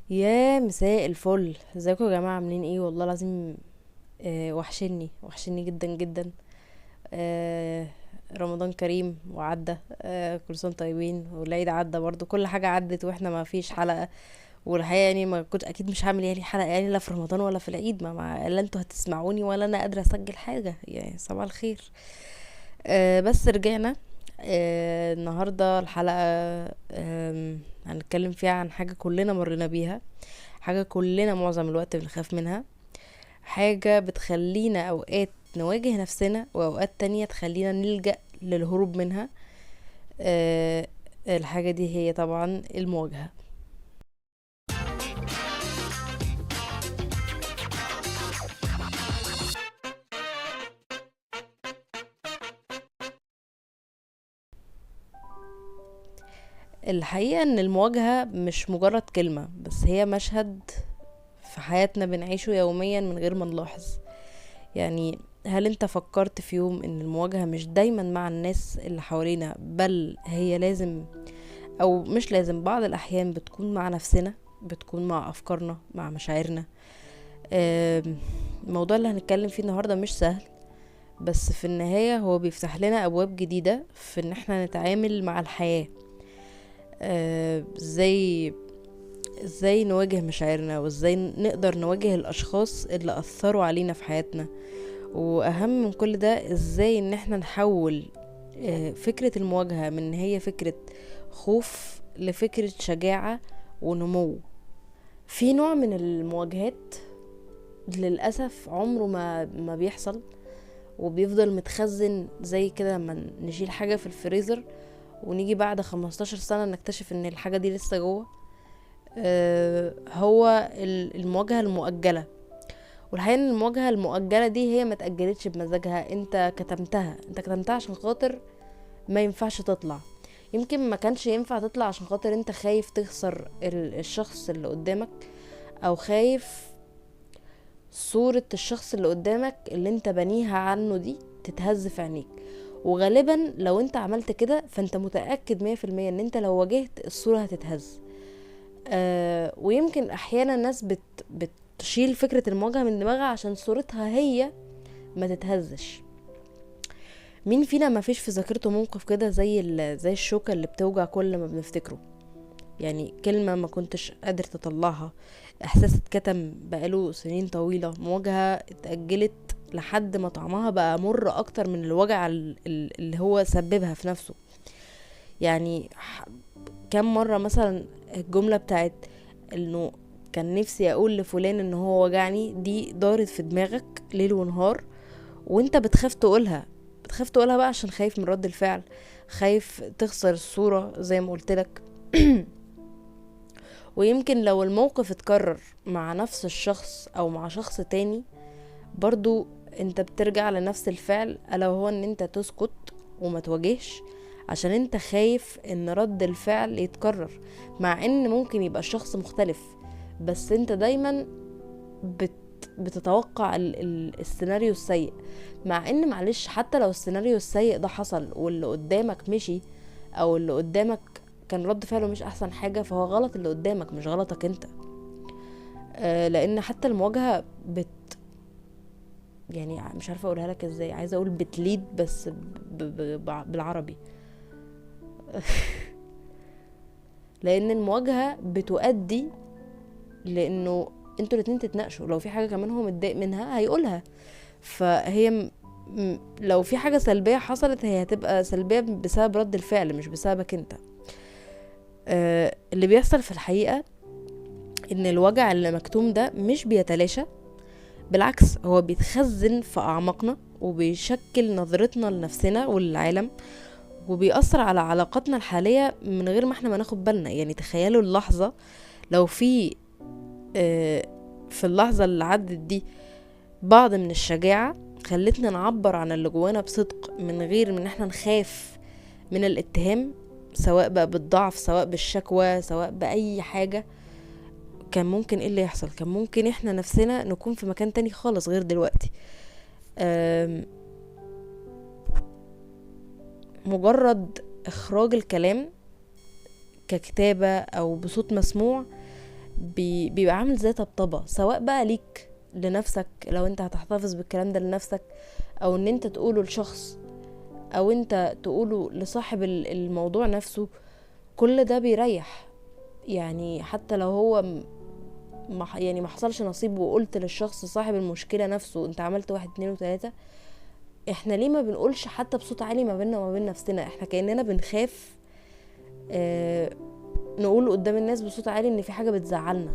يا مساء الفل، ازيكم يا جماعة؟ عاملين ايه؟ والله العظيم وحشني وحشني جدا جدا. رمضان كريم وعدى، كل سنة طيبين، والعيد عدى برضو، كل حاجة عدت واحنا ما فيش حلقة. والحقيقة ما كنت اكيد مش هعمل حلقة لا في رمضان ولا في العيد، ما لا انتوا هتسمعوني ولا انا قادرة اسجل حاجة، صباح الخير. بس رجعنا. النهاردة الحلقة، هنتكلم فيها عن حاجة كلنا مرينا بيها، حاجة كلنا معظم الوقت بنخاف منها، حاجة بتخلينا اوقات نواجه نفسنا واوقات تانية تخلينا نلجأ للهروب منها. الحاجة دي هي طبعا المواجهة. الحقيقة ان المواجهة مش مجرد كلمة بس، هي مشهد في حياتنا بنعيشه يوميا من غير ما نلاحظ. هل انت فكرت في يوم ان المواجهة مش دايما مع الناس اللي حوالينا، بل هي لازم او مش لازم، بعض الاحيان بتكون مع نفسنا، بتكون مع افكارنا، مع مشاعرنا. الموضوع اللي هنتكلم فيه النهاردة مش سهل، بس في النهاية هو بيفتح لنا ابواب جديدة في ان احنا نتعامل مع الحياة. ازاي نواجه مشاعرنا، وازاي نقدر نواجه الاشخاص اللي اثروا علينا في حياتنا، واهم من كل ده ازاي ان احنا نحول فكرة المواجهة من ان هي فكرة خوف لفكرة شجاعة ونمو. في نوع من المواجهات للأسف عمره ما بيحصل، وبيفضل متخزن زي كده لما نشيل حاجة في الفريزر ونيجي بعد 15 سنة نكتشف ان الحاجة دي لسه جوه. هو المواجهة المؤجلة. والحقيقة ان المواجهة المؤجلة دي هي ما تأجلتش بمزاجها، انت كتمتها عشان خاطر ما ينفعش تطلع. يمكن ما كانش ينفع تطلع عشان خاطر انت خايف تخسر الشخص اللي قدامك، او خايف صورة الشخص اللي قدامك اللي انت بنيها عنه دي تتهز في عينيك. وغالبا لو انت عملت كده فانت متأكد مية في المية ان انت لو واجهت الصورة هتتهز. ويمكن احيانا الناس بتشيل فكرة المواجهة من دماغها عشان صورتها هي ما تتهزش. مين فينا ما فيش في ذاكرته موقف كده زي الشوكة اللي بتوجع كل ما بنفتكره؟ كلمة ما كنتش قادر تطلعها، احساس اتكتم بقاله سنين طويلة، مواجهة اتأجلت لحد ما طعمها بقى مر اكتر من الوجع اللي هو سببها في نفسه. كم مرة مثلا الجملة بتاعت انه كان نفسي اقول لفلان ان هو وجعني دي دارت في دماغك ليل ونهار، وانت بتخاف تقولها، بتخاف تقولها بقى عشان خايف من رد الفعل، خايف تخسر الصورة زي ما قلت لك. ويمكن لو الموقف اتكرر مع نفس الشخص او مع شخص تاني برضو انت بترجع لنفس الفعل، الا وهو ان انت تسكت وما تواجهش عشان انت خايف ان رد الفعل يتكرر، مع ان ممكن يبقى الشخص مختلف، بس انت دايما بتتوقع السيناريو السيء. مع ان معلش حتى لو السيناريو السيء ده حصل واللي قدامك مشي او اللي قدامك كان رد فعله مش احسن حاجة، فهو غلط اللي قدامك مش غلطك انت. لان حتى المواجهة مش عارفة اقولها لك ازاي، عايزة اقول بتليد بس بالعربي. لان المواجهة بتؤدي لانه انتوا الاتنين تتناقشوا، لو في حاجة كمان هو متضايق منها هيقولها، فهي لو في حاجة سلبية حصلت هي هتبقى سلبية بسبب رد الفعل مش بسببك انت. اللي بيحصل في الحقيقة ان الوجع اللي مكتوم ده مش بيتلاشى، بالعكس هو بيتخزن في اعماقنا وبيشكل نظرتنا لنفسنا وللعالم، وبيأثر على علاقاتنا الحالية من غير ما احنا ما ناخد بالنا. تخيلوا اللحظة لو في اللحظة اللي عدت دي بعض من الشجاعة خلتنا نعبر عن اللي جوانا بصدق من غير من احنا نخاف من الاتهام، سواء بقى بالضعف، سواء بالشكوى، سواء بأي حاجة، كان ممكن ايه اللي يحصل؟ كان ممكن احنا نفسنا نكون في مكان تاني خالص غير دلوقتي. مجرد اخراج الكلام ككتابة او بصوت مسموع بيبقى عامل زي طبطبة، سواء بقى ليك لنفسك لو انت هتحتفظ بالكلام ده لنفسك، او ان انت تقوله لشخص، او انت تقوله لصاحب الموضوع نفسه. كل ده بيريح. يعني حتى لو هو ما حصلش نصيب وقلت للشخص صاحب المشكلة نفسه انت عملت 1 2 3، احنا ليه ما بنقولش حتى بصوت عالي ما بيننا وما بين نفسنا؟ احنا كأننا بنخاف نقول قدام الناس بصوت عالي ان في حاجة بتزعلنا،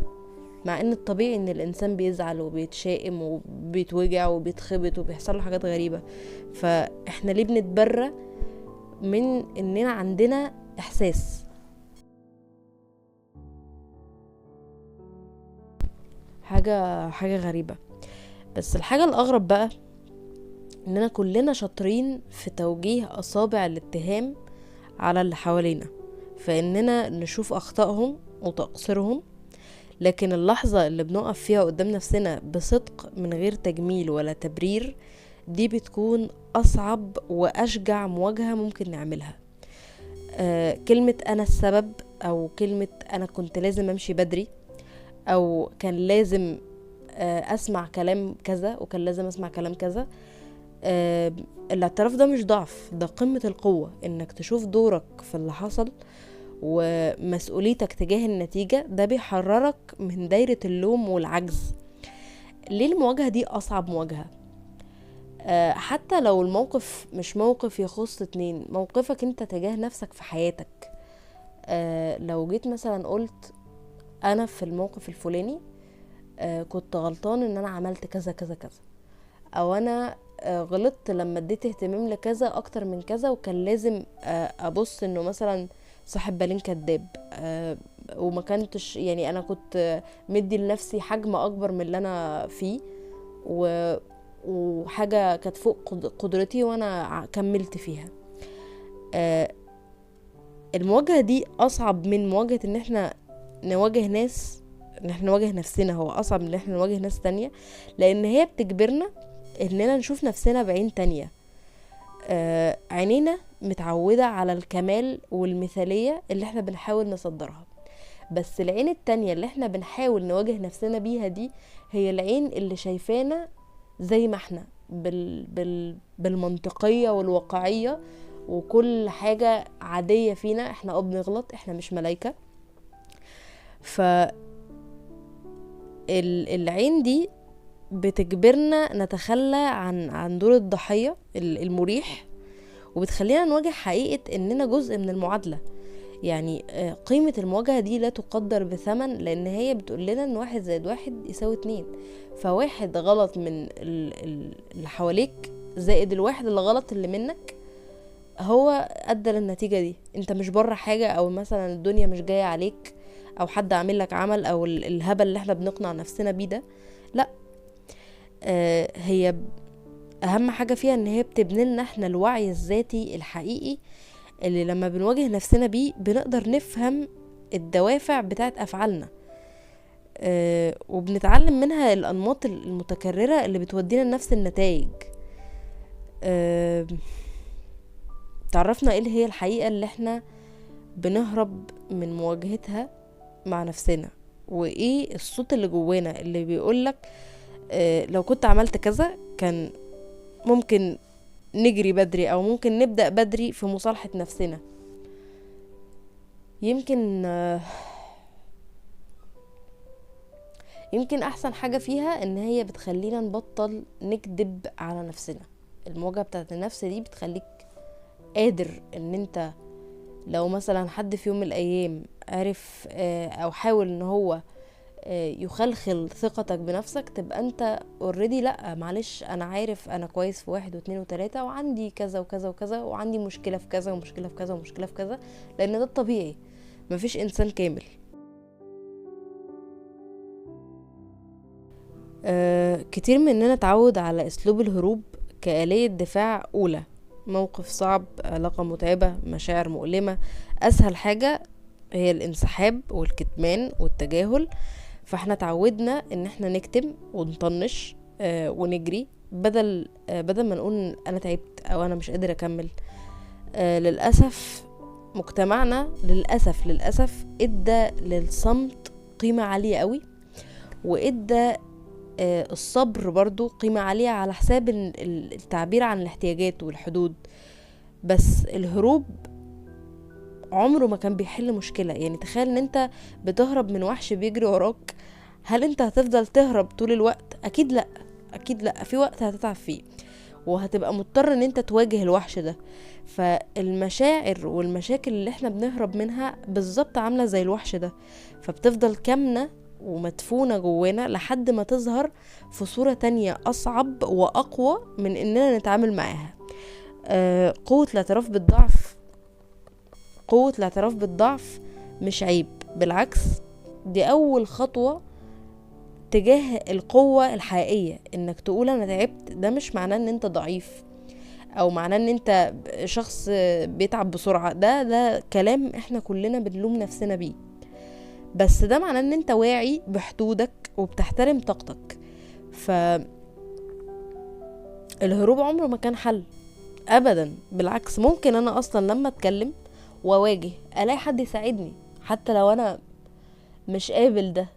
مع ان الطبيعي ان الانسان بيزعل وبيتشائم وبيتوجع وبيتخبط وبيحصل له حاجات غريبة. فاحنا ليه بنتبرى من اننا عندنا احساس؟ حاجة غريبة. بس الحاجة الاغرب بقى اننا كلنا شاطرين في توجيه اصابع الاتهام على اللي حوالينا، فاننا نشوف اخطائهم وتقصيرهم، لكن اللحظة اللي بنقف فيها قدام نفسنا بصدق من غير تجميل ولا تبرير، دي بتكون اصعب واشجع مواجهة ممكن نعملها. كلمة انا السبب، او كلمة انا كنت لازم امشي بدري، او كان لازم اسمع كلام كذا وكان لازم اسمع كلام كذا، الاعتراف ده مش ضعف، ده قمة القوة. انك تشوف دورك في اللي حصل ومسؤوليتك تجاه النتيجة، ده بيحررك من دايرة اللوم والعجز. ليه المواجهة دي أصعب مواجهة؟ حتى لو الموقف مش موقف يخص اتنين، موقفك انت تجاه نفسك في حياتك. لو جيت مثلا قلت انا في الموقف الفلاني كنت غلطان ان انا عملت كذا كذا كذا، او انا غلطت لما اديت اهتمام لكذا اكتر من كذا، وكان لازم ابص انه مثلا صاحب بالين كداب، وما كنتش يعني انا كنت مدي لنفسي حجم اكبر من اللي انا فيه، وحاجة كانت فوق قدرتي وانا كملت فيها. المواجهة دي اصعب من مواجهة ان احنا نواجه ناس، ان احنا نواجه نفسنا. هو اصعب من ان احنا نواجه ناس تانية، لان هي بتجبرنا اننا نشوف نفسنا بعين تانية. عينينا متعودة على الكمال والمثالية اللي احنا بنحاول نصدرها، بس العين التانية اللي احنا بنحاول نواجه نفسنا بيها دي هي العين اللي شايفانا زي ما احنا بالمنطقية والواقعية، وكل حاجة عادية فينا. احنا بنغلط، احنا مش ملايكة. فالعين دي بتجبرنا نتخلى عن دور الضحية المريح، وبتخلينا نواجه حقيقة اننا جزء من المعادلة. يعني قيمة المواجهة دي لا تقدر بثمن، لان هي بتقول لنا ان 1 زائد 1 يساوي 2. فواحد غلط من اللي حواليك زائد الواحد اللي غلط اللي منك هو ادى للنتيجة دي. انت مش بره حاجة، او مثلا الدنيا مش جاية عليك، او حد عامل لك عمل، او الهبل اللي احنا بنقنع نفسنا بيه ده. لا، هي اهم حاجة فيها ان هي بتبني لنا احنا الوعي الذاتي الحقيقي اللي لما بنواجه نفسنا بيه بنقدر نفهم الدوافع بتاعت افعالنا، وبنتعلم منها الانماط المتكررة اللي بتودينا لنفس النتائج. تعرفنا ايه هي الحقيقة اللي احنا بنهرب من مواجهتها مع نفسنا، وايه الصوت اللي جوانا اللي بيقولك لو كنت عملت كذا كان ممكن نجري بدري، او ممكن نبدأ بدري في مصالحة نفسنا. يمكن احسن حاجة فيها ان هي بتخلينا نبطل نكذب على نفسنا. المواجهة بتاعت النفس دي بتخليك قادر ان انت لو مثلا حد في يوم من الايام عرف او حاول ان هو يخلخل ثقتك بنفسك، تبقى انت already لا معلش انا عارف انا كويس في 1 و2 و3، وعندي كذا وكذا وكذا، وعندي مشكلة في كذا ومشكلة في كذا ومشكلة في كذا، لان ده الطبيعي، مفيش انسان كامل. كتير مننا تعود على اسلوب الهروب كآلية دفاع اولى. موقف صعب، علاقة متعبة، مشاعر مؤلمة، اسهل حاجة هي الانسحاب والكتمان والتجاهل. فاحنا تعودنا ان احنا نكتم ونطنش ونجري بدل ما نقول انا تعبت او انا مش قادر اكمل. للاسف مجتمعنا للاسف ادى للصمت قيمة عالية قوي، وادى الصبر برضو قيمة عالية على حساب التعبير عن الاحتياجات والحدود. بس الهروب عمره ما كان بيحل مشكلة. يعني تخيل ان انت بتهرب من وحش بيجري وراك، هل انت هتفضل تهرب طول الوقت؟ اكيد لا، اكيد لا. في وقت هتتعب فيه وهتبقى مضطر ان انت تواجه الوحش ده. فالمشاعر والمشاكل اللي احنا بنهرب منها بالظبط عاملة زي الوحش ده، فبتفضل كامنة ومدفونة جوانا لحد ما تظهر في صورة تانية أصعب وأقوى من اننا نتعامل معاها. قوة الاعتراف بالضعف، قوة الاعتراف بالضعف مش عيب، بالعكس دي أول خطوة تجاه القوة الحقيقية. انك تقول انا تعبت ده مش معناه ان انت ضعيف او معناه ان انت شخص بيتعب بسرعة، ده كلام احنا كلنا بنلوم نفسنا بيه، بس ده معناه ان انت واعي بحدودك وبتحترم طاقتك. فالهروب عمره ما كان حل ابدا، بالعكس ممكن انا اصلا لما اتكلم واواجه الاقي حد يساعدني، حتى لو انا مش قابل ده،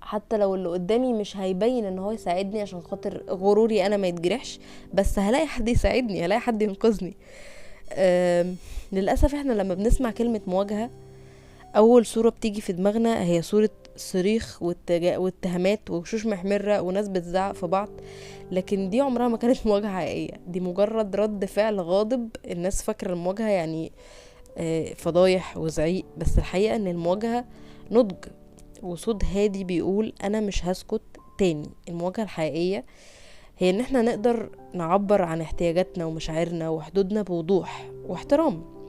حتى لو اللي قدامي مش هيبين ان هو يساعدني عشان خاطر غروري انا ما يتجرحش، بس هلاقي حد يساعدني، هلاقي حد ينقذني. للاسف احنا لما بنسمع كلمة مواجهة اول صورة بتيجي في دماغنا هي صورة صريخ واتهامات وشوش محمرة وناس بتزعق في بعض، لكن دي عمرها ما كانت مواجهة حقيقية، دي مجرد رد فعل غاضب. الناس فاكرة المواجهة يعني فضايح وزعيق، بس الحقيقة ان المواجهة نضج وصوت هادي بيقول انا مش هسكت تاني. المواجهة الحقيقية هي ان احنا نقدر نعبر عن احتياجاتنا ومشاعرنا وحدودنا بوضوح واحترام،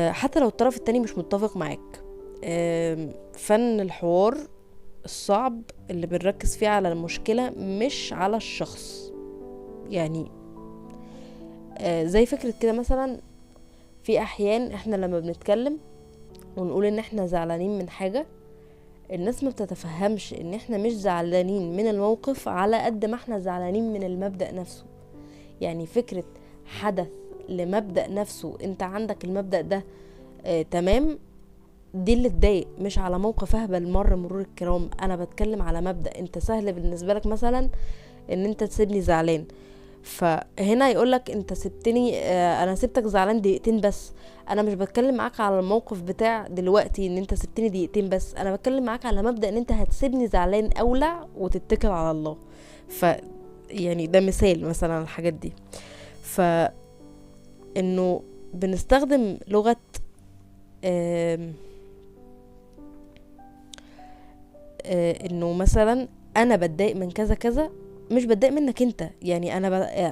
حتى لو الطرف التاني مش متفق معاك. فن الحوار الصعب اللي بنركز فيه على المشكلة مش على الشخص. يعني زي فكرة كده مثلا، في احيان احنا لما بنتكلم ونقول ان احنا زعلانين من حاجة، الناس ما بتتفهمش ان احنا مش زعلانين من الموقف على قد ما احنا زعلانين من المبدأ نفسه. يعني فكرة حدث لمبدأ نفسه، انت عندك المبدأ ده تمام، دي اللي تضايق، مش على موقف اهبل مر مرور الكرام. انا بتكلم على مبدأ، انت سهل بالنسبة لك مثلا ان انت تسيبني زعلان، فهنا يقولك انت سبتني، انا سبتك زعلان دقيقتين بس. انا مش بتكلم معاك على الموقف بتاع دلوقتي ان انت سبتني دقيقتين بس، انا بتكلم معاك على مبدأ ان انت هتسيبني زعلان اولع وتتكل على الله. ف يعني ده مثال مثلا على الحاجات دي. ف انه بنستخدم لغة انه مثلا انا بتضايق من كذا كذا، مش بتضايق منك انت، يعني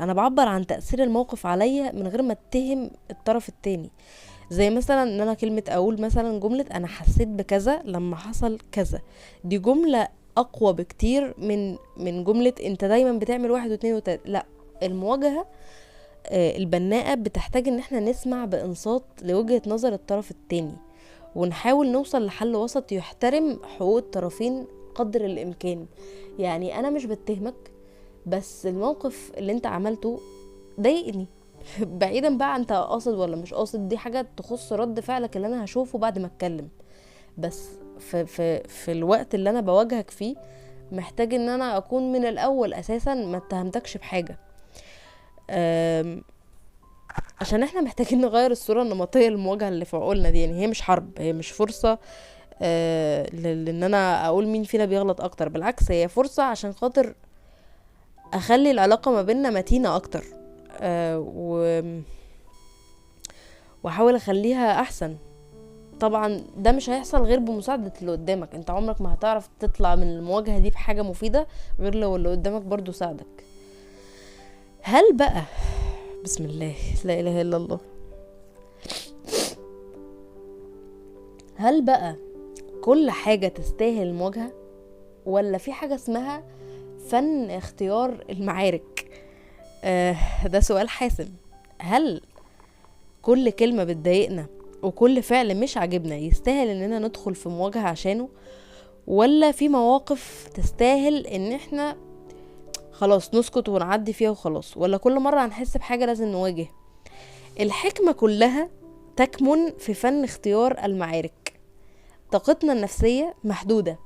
انا بعبر عن تأثير الموقف عليا من غير ما اتهم الطرف التاني. زي مثلا ان انا كلمة اقول مثلا جملة انا حسيت بكذا لما حصل كذا، دي جملة اقوى بكتير من جملة انت دايما بتعمل 1 و2 و3. لا، المواجهة البناءة بتحتاج ان احنا نسمع بانصات لوجهة نظر الطرف التاني، ونحاول نوصل لحل وسط يحترم حقوق الطرفين قدر الامكان. يعني انا مش بتهمك، بس الموقف اللي انت عملته ضايقني، بعيدا بقى انت قاصد ولا مش قاصد، دي حاجة تخص رد فعلك اللي انا هشوفه بعد ما اتكلم. بس في, في, في الوقت اللي انا بواجهك فيه محتاج ان انا اكون من الاول اساسا ما اتهمتكش بحاجة، عشان احنا محتاجين نغير الصورة النمطية للمواجهة اللي في عقولنا دي. يعني هي مش حرب، هي مش فرصة لان انا اقول مين فينا بيغلط اكتر، بالعكس هي فرصة عشان خاطر اخلي العلاقة ما بيننا متينة اكتر، واحاول اخليها احسن. طبعا ده مش هيحصل غير بمساعدة اللي قدامك، انت عمرك ما هتعرف تطلع من المواجهة دي بحاجة مفيدة غير لو اللي قدامك برضو ساعدك. هل بقى، بسم الله لا اله الا الله، هل بقى كل حاجة تستاهل المواجهة، ولا في حاجة اسمها فن اختيار المعارك؟ ده سؤال حاسم. هل كل كلمة بتضايقنا وكل فعل مش عاجبنا يستاهل اننا ندخل في مواجهة عشانه، ولا في مواقف تستاهل ان احنا خلاص نسكت ونعدي فيها وخلاص، ولا كل مرة هنحس بحاجة لازم نواجه؟ الحكمة كلها تكمن في فن اختيار المعارك. طاقتنا النفسية محدودة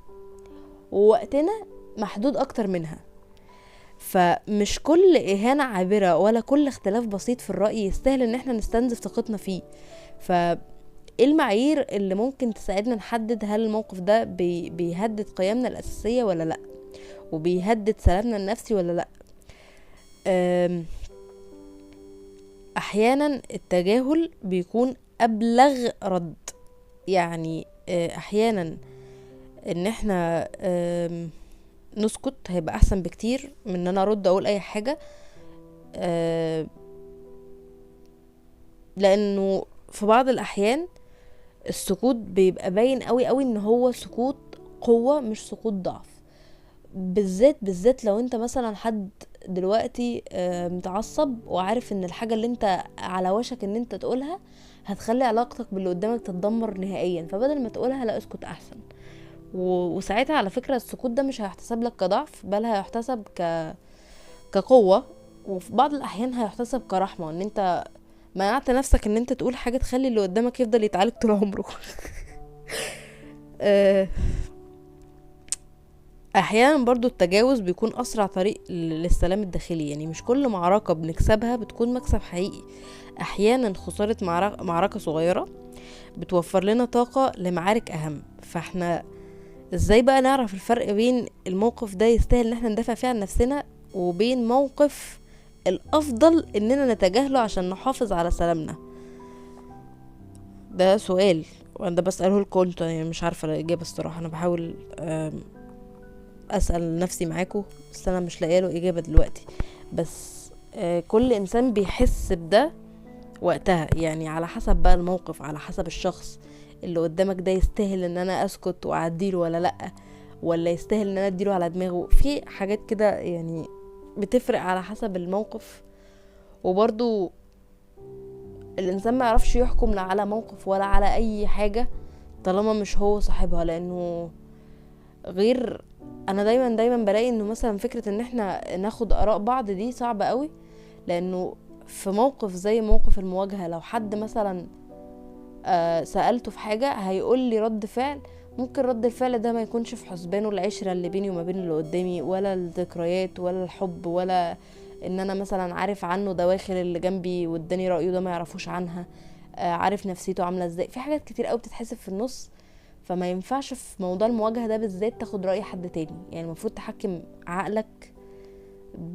ووقتنا محدود اكتر منها، فمش كل اهانة عابرة ولا كل اختلاف بسيط في الرأي يستاهل ان احنا نستنزف طاقتنا فيه. ف ايه المعايير اللي ممكن تساعدنا نحدد هل الموقف ده بيهدد قيمنا الأساسية ولا لا، وبيهدد سلامنا النفسي ولا لا؟ احيانا التجاهل بيكون ابلغ رد. يعني احيانا ان احنا نسكت هيبقى احسن بكتير من ان انا ارد اقول اي حاجة، لانه في بعض الاحيان السكوت بيبقى باين قوي قوي ان هو سكوت قوة مش سكوت ضعف. بالذات لو انت مثلا حد دلوقتي متعصب وعارف ان الحاجة اللي انت على وشك ان انت تقولها هتخلي علاقتك باللي قدامك تتدمر نهائيا، فبدل ما تقولها لا اسكت احسن. وساعتها على فكرة السكوت ده مش هيحتسب لك كضعف، بل هيحتسب كقوة، وفي بعض الاحيان هيحتسب كرحمة، ان انت منعت نفسك ان انت تقول حاجة تخلي اللي قدامك يفضل يتعالج طول عمره. احيانا برضو التجاوز بيكون اسرع طريق للسلام الداخلي. يعني مش كل معركة بنكسبها بتكون مكسب حقيقي، احيانا خسارة معركة صغيرة بتوفر لنا طاقة لمعارك اهم. فاحنا ازاي بقى نعرف الفرق بين الموقف ده يستاهل ان احنا ندافع فيه عن نفسنا، وبين موقف الافضل اننا نتجاهله عشان نحافظ على سلامنا؟ ده سؤال وانا بسأله لكم انتوا، يعني مش عارفة الاجابة الصراحة، انا بحاول اسأل نفسي معاكم بس انا مش لاقيه له اجابة دلوقتي. بس كل انسان بيحس بده وقتها، يعني على حسب بقى الموقف، على حسب الشخص اللي قدامك ده يستاهل ان انا اسكت واعديله ولا لا، ولا يستاهل ان انا اديله على دماغه. في حاجات كده يعني بتفرق على حسب الموقف، وبرضو الانسان ما يعرفش يحكم لا على موقف ولا على اي حاجة طالما مش هو صاحبها. لانه غير انا دايما بلاقي انه مثلا فكرة ان احنا ناخد اراء بعض دي صعبة قوي، لانه في موقف زي موقف المواجهة لو حد مثلا سألته في حاجة هيقول لي رد فعل، ممكن رد الفعل ده ما يكونش في حسبانه العشرة اللي بيني وما بين اللي قدامي، ولا الذكريات، ولا الحب، ولا ان انا مثلا عارف عنه دواخل اللي جنبي واداني رأيه ده ما يعرفوش عنها، عارف نفسيته عاملة ازاي. في حاجات كتير قوي بتتحسب في النص، فما ينفعش في موضوع المواجهة ده بالذات تاخد رأي حد تاني. يعني المفروض تحكم عقلك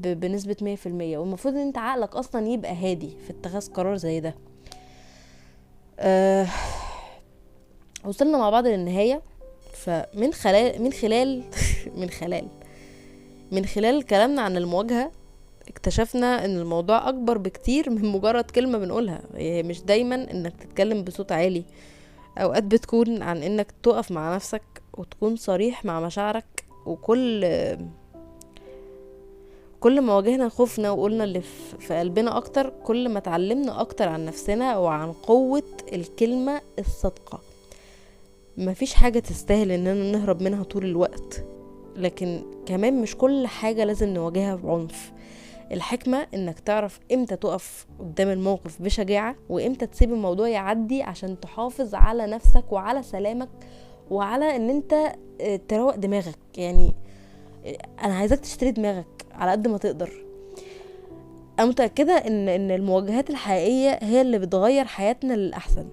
بنسبة 100%، والمفروض ان انت عقلك اصلا يبقى هادي في اتخاذ قرار زي ده. وصلنا مع بعض للنهاية. فمن خلال من خلال من خلال من خلال كلامنا عن المواجهة اكتشفنا ان الموضوع اكبر بكتير من مجرد كلمة بنقولها. هي مش دايما انك تتكلم بصوت عالي، اوقات بتكون عن انك تقف مع نفسك وتكون صريح مع مشاعرك. وكل كل ما واجهنا خوفنا وقلنا اللي في قلبنا اكتر، كل ما اتعلمنا اكتر عن نفسنا وعن قوة الكلمة الصادقة. مفيش حاجة تستاهل اننا نهرب منها طول الوقت، لكن كمان مش كل حاجة لازم نواجهها بعنف. الحكمة انك تعرف امتى تقف قدام الموقف بشجاعة، وامتى تسيب الموضوع يعدي عشان تحافظ على نفسك وعلى سلامك وعلى ان انت تروق دماغك. يعني انا عايزاك تشتري دماغك على قد ما تقدر. انا متأكدة ان المواجهات الحقيقية هي اللي بتغير حياتنا للأحسن.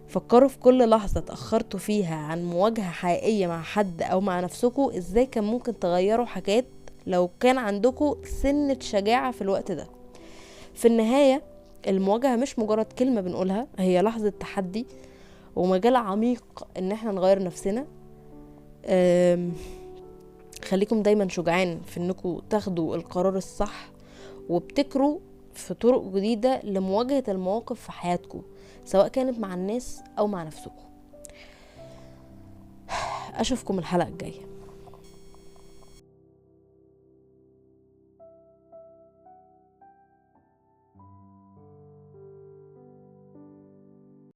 فكروا في كل لحظة تأخرتوا فيها عن مواجهة حقيقية مع حد او مع نفسكم، ازاي كان ممكن تغيروا حاجات لو كان عندكم سنة شجاعة في الوقت ده. في النهاية المواجهة مش مجرد كلمة بنقولها، هي لحظة تحدي ومجال عميق ان احنا نغير نفسنا. خليكم دايما شجعان في انكم تاخدوا القرار الصح، وابتكروا في طرق جديدة لمواجهة المواقف في حياتكم، سواء كانت مع الناس او مع نفسكم. اشوفكم الحلقة الجاية.